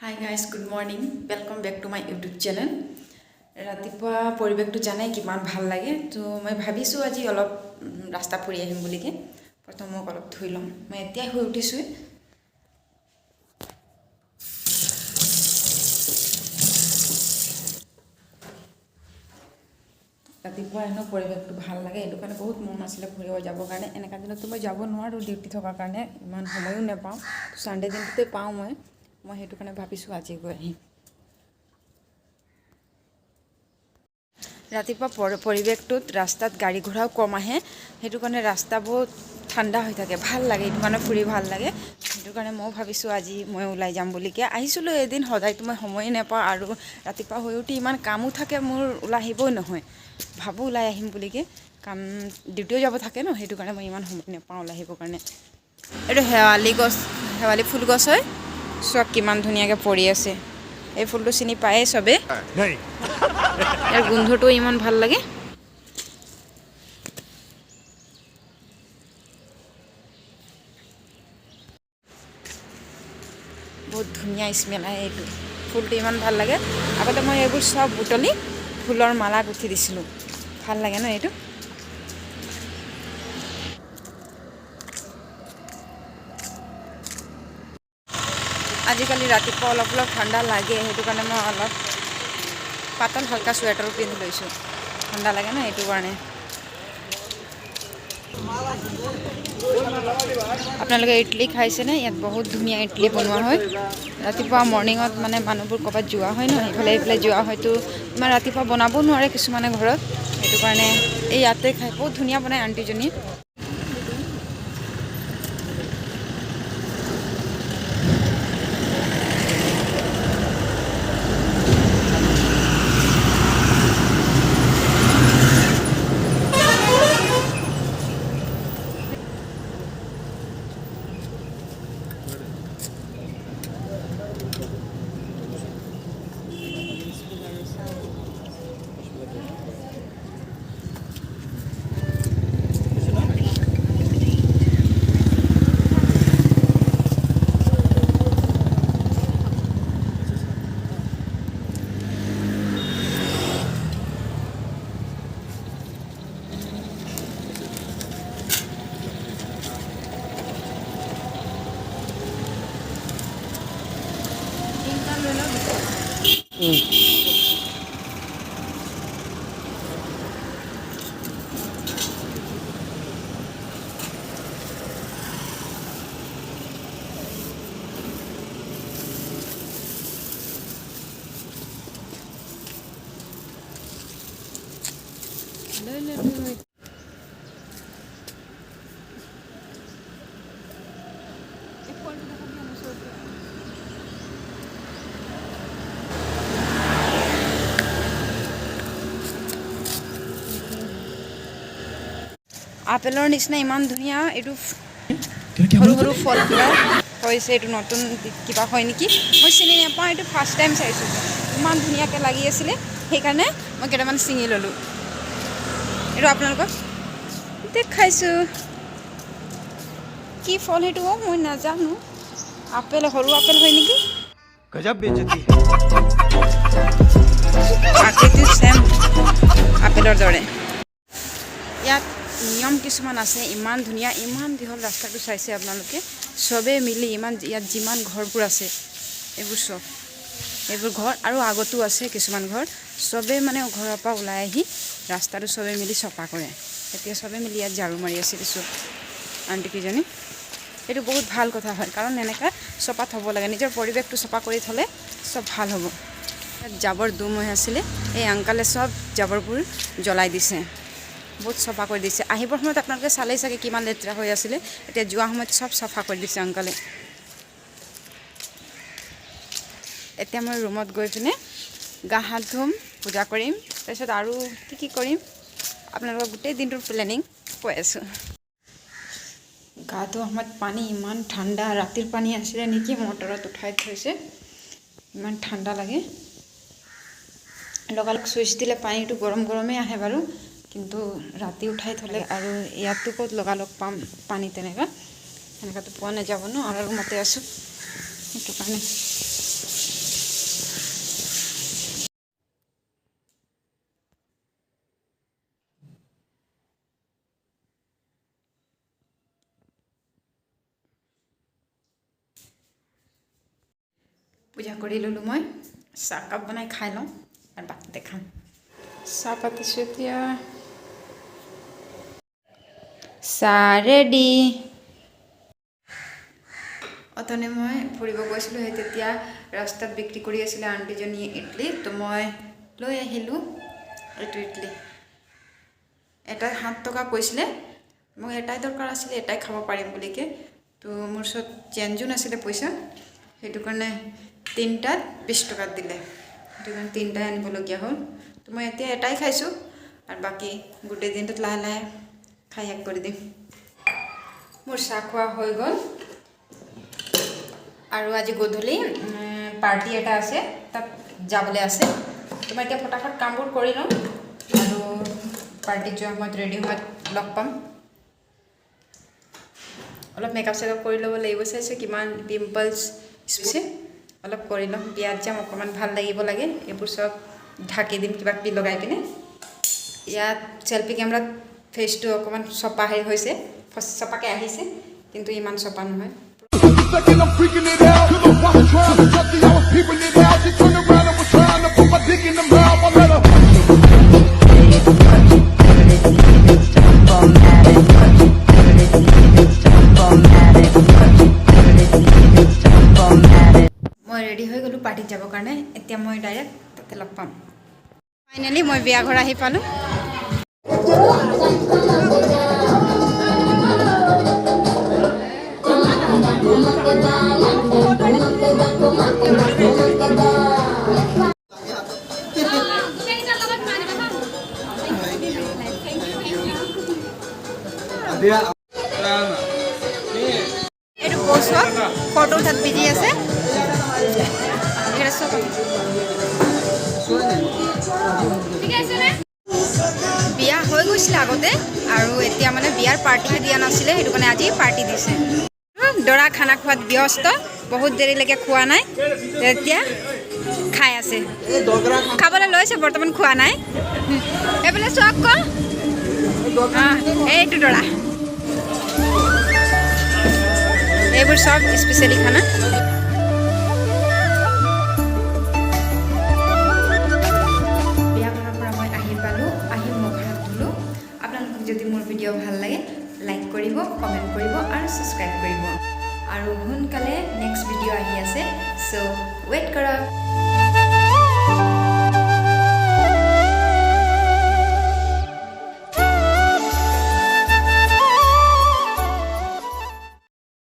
Hi guys, good morning, welcome back to my YouTube channel. ৰাতিপুৱা পৰিৱেশটো জানাই কিমান ভাল লাগে। তো মই ভাবিছোঁ আজি অলপ ৰাস্তা ফুৰি আহিম বুলিকে। প্ৰথম মোক অলপ ধুই ল'ম, মই এতিয়াই শুই উঠিছোঁৱে। ৰাতিপুৱা এনেও পৰিৱেশটো ভাল লাগে, সেইটো কাৰণে বহুত মন আছিলে ফুৰিব যাবৰ কাৰণে। এনেকুৱা দিনততো মই যাব নোৱাৰোঁ ডিউটি থকাৰ কাৰণে, ইমান সময়ো নাপাওঁ। ছানডে দিনটোতে পাওঁ মই। মই সেইটো কাৰণে ভাবিছোঁ আজি গৈ আহিম। ৰাতিপুৱা পৰিৱেশটোত ৰাস্তাত গাড়ী ঘোঁৰাও কম আহে, সেইটো কাৰণে ৰাস্তা বহুত ঠাণ্ডা হৈ থাকে, ভাল লাগে। সেইটো কাৰণে ফুৰি ভাল লাগে। সেইটো কাৰণে ময়ো ভাবিছোঁ আজি মই ওলাই যাম বুলিকে আহিছিলোঁ এদিন। সদায়তো মই সময়ে নাপাওঁ আৰু ৰাতিপুৱা শুই উঠি ইমান কামো থাকে মোৰ, ওলাই আহিবই নহয়। ভাবোঁ ওলাই আহিম বুলিকে, কাম ডিউটিও যাব থাকে ন, সেইটো কাৰণে মই ইমান সময় নাপাওঁ ওলাই আহিবৰ কাৰণে। এইটো শেৱালি গছ, শেৱালি ফুল গছ হয়। চোৱা কিমান ধুনীয়াকৈ পৰি আছে। এই ফুলটো চিনি পায়েই চবে। ইয়াৰ গোন্ধটো ইমান ভাল লাগে। বহুত ধুনীয়া স্মেল আহে। এইটো ফুলটো ইমান ভাল লাগে। আগতে মই এইবোৰ চব বুটলি ফুলৰ মালা গুঠি দিছিলোঁ। ভাল লাগে ন এইটো? আজিকালি ৰাতিপুৱা অলপ অলপ ঠাণ্ডা লাগে, সেইটো কাৰণে মই অলপ পাতল হালকা চুৱেটাৰো পিন্ধি লৈছোঁ। ঠাণ্ডা লাগে ন, সেইটো কাৰণে। আপোনালোকে ইডলি খাইছেনে? ইয়াত বহুত ধুনীয়া ইডলি বনোৱা হয়। ৰাতিপুৱা মৰ্ণিঙত মানে মানুহবোৰ ক'ৰবাত যোৱা হয় ন, ইফালে ইফালে যোৱা হয়তো, ইমান ৰাতিপুৱা বনাবও নোৱাৰে কিছুমানে ঘৰত, সেইটো কাৰণে এই ইয়াতে খাই। বহুত ধুনীয়া বনায় আণ্টিজনীয়ে। লৈ লৈ। এই ফলটো দেখাবি ওচৰতে। আপেলৰ নিচিনা ইমান ধুনীয়া এইটো সৰু সৰু ফল কিবা হৈছে। এইটো নতুন কিবা হয় নেকি, মই চিনি নাপাওঁ। এইটো ফাৰ্ষ্ট টাইম চাইছোঁ। ইমান ধুনীয়াকৈ লাগি আছিলে, সেইকাৰণে মই কেইটামান ছিঙি ল'লোঁ। এইটো আপোনালোকক দেখাইছোঁ। কি ফল সেইটো মই নাজানো। আপেল, সৰু আপেল হয় নেকি? गजब बेइज्जती। আকৃতি চেম আপেলৰ দৰে। ইয়াত নিয়ম কিছুমান আছে। ইমান ধুনীয়া, ইমান দীঘল ৰাস্তাটো চাইছে আপোনালোকে। চবেই মিলি ইমান ইয়াত যিমান ঘৰবোৰ আছে, এইবোৰ চব এইবোৰ ঘৰ আৰু আগতো আছে কিছুমান ঘৰ, চবেই মানে ঘৰৰ পৰা ওলাই আহি ৰাস্তাটো চবেই মিলি চফা কৰে। এতিয়া চবেই মিলি ইয়াত ঝাৰু মাৰি আছে দিছোঁ আণ্টিকেইজনী। এইটো বহুত ভাল কথা হয়, কাৰণ এনেকৈ চফা থ'ব লাগে। নিজৰ পৰিৱেশটো চফা কৰি থ'লে চব ভাল হ'ব। ইয়াত জাবৰ দম হৈ আছিলে, এই আংকালে চব জাবৰবোৰ জ্বলাই দিছে, বহুত চফা কৰি দিছে। আহিবৰ সময়ত আপোনালোকে চালেই চাগে কিমান লেতেৰা হৈ আছিলে। এতিয়া যোৱা সময়ত চব চফা কৰি দিছে আংকালে। এতিয়া মই ৰুমত গৈ পিনে গা হাত ধুম, পূজা কৰিম, তাৰপিছত আৰু কি কি কৰিম আপোনালোকক গোটেই দিনটোৰ প্লেনিং কৈ আছোঁ। গা ধোৱা সময়ত পানী ইমান ঠাণ্ডা, ৰাতিৰ পানী আছিলে নেকি, মটৰত উঠাই থৈছে, ইমান ঠাণ্ডা লাগে। লগালগ চুইচ দিলে পানীটো গৰম গৰমেই আহে বাৰু, কিন্তু ৰাতি উঠাই থ'লে আৰু ইয়াততো ক'ত লগালগ পাম পানী, তেনেকুৱা সেনেকুৱাতো পোৱা নাযাব ন। আৰু ৰুমতে আছোঁ, সেইটো কাৰণে। পূজা কৰি ল'লোঁ মই। চাহকাপ বনাই খাই লওঁ আৰু বাকী দেখাম। চাহ পাতিছোঁ এতিয়া। চাহ ৰেডি। অথনি মই ফুৰিব গৈছিলোঁ, সেই তেতিয়া ৰাস্তাত বিক্ৰী কৰি আছিলে আণ্টিজনীয়ে ইডলি। তো মই লৈ আহিলোঁ এইটো ইডলি। এটা 7 টকা কৈছিলে। মোক এটাই দৰকাৰ আছিলে, এটাই খাব পাৰিম বুলিকে। তো মোৰ ওচৰত চেঞ্জো নাছিলে পইচা, সেইটো কাৰণে তিনিটাত 20 টকাত দিলে। সেইটো কাৰণে তিনিটাই আনিবলগীয়া হ'ল। তো মই এতিয়া এটাই খাইছোঁ আৰু বাকী গোটেই দিনটোত লাহে লাহে খাই শেষ কৰি দিম। মোৰ চাহ খোৱা হৈ গ'ল। আৰু আজি গধূলি পাৰ্টি এটা আছে, তাত যাবলৈ আছে। তো মই এতিয়া ফটাফট কামবোৰ কৰি লওঁ আৰু পাৰ্টিত যোৱা সময়ত ৰেডি সময়ত লগ পাম। অলপ মেকআপ চেকআপ কৰি ল'ব লাগিব। চাইছোঁ কিমান পিম্পলছ হৈছে, অলপ কৰি ল'ম। বিয়াত যাম, অকণমান ভাল লাগিব লাগে। এইবোৰ চব ঢাকি দিম কিবা কিবি লগাই পিনে। ইয়াত চেল্ফি কেমেৰাত ফেচটো অকণমান চপা হেৰি হৈছে, চপাকৈ আহিছে, কিন্তু ইমান চপা নহয়। Second, I'm freaking it out. Cause I was trying to something, I was peeping it out. She turned around and was trying to put my dick in the mouth. I let her. মই ready হৈ গ'লোঁ পাৰ্টিত যাবৰ কাৰণে। এতিয়া মই direct তাতে লগ পাম। ফাইনেলি মই বিয়া ঘৰ আহি পালোঁ। এইটো বছত ফটো উঠাত বিজি আছে। এইকেইটা চব। বিয়া হৈ গৈছিলে আগতে আৰু এতিয়া মানে বিয়াৰ পাৰ্টিহে দিয়া নাছিলে, সেইটো কাৰণে আজি পাৰ্টি দিছে। দৰা খানা খোৱাত ব্যস্ত। বহুত দেৰিলৈকে খোৱা নাই, এতিয়া খাই আছে। খাবলৈ লৈছে, বৰ্তমান খোৱা নাই। এইফালে চাওক ক। অঁ, এইটো দৰা। এইবোৰ চব স্পেচিয়েলি খানা। বিয়া ঘৰৰ পৰা মই আহি পালোঁ। আহি মুখ হাত ধুলোঁ। আপোনালোকক যদি মোৰ ভিডিঅ' ভাল লাগে, লাইক কৰিব, কমেণ্ট কৰিব আৰু ছাবস্ক্ৰাইব কৰিব। আৰু সোনকালে নেক্সট ভিডিঅ' আহি আছে, চ' ৱেইট কৰক।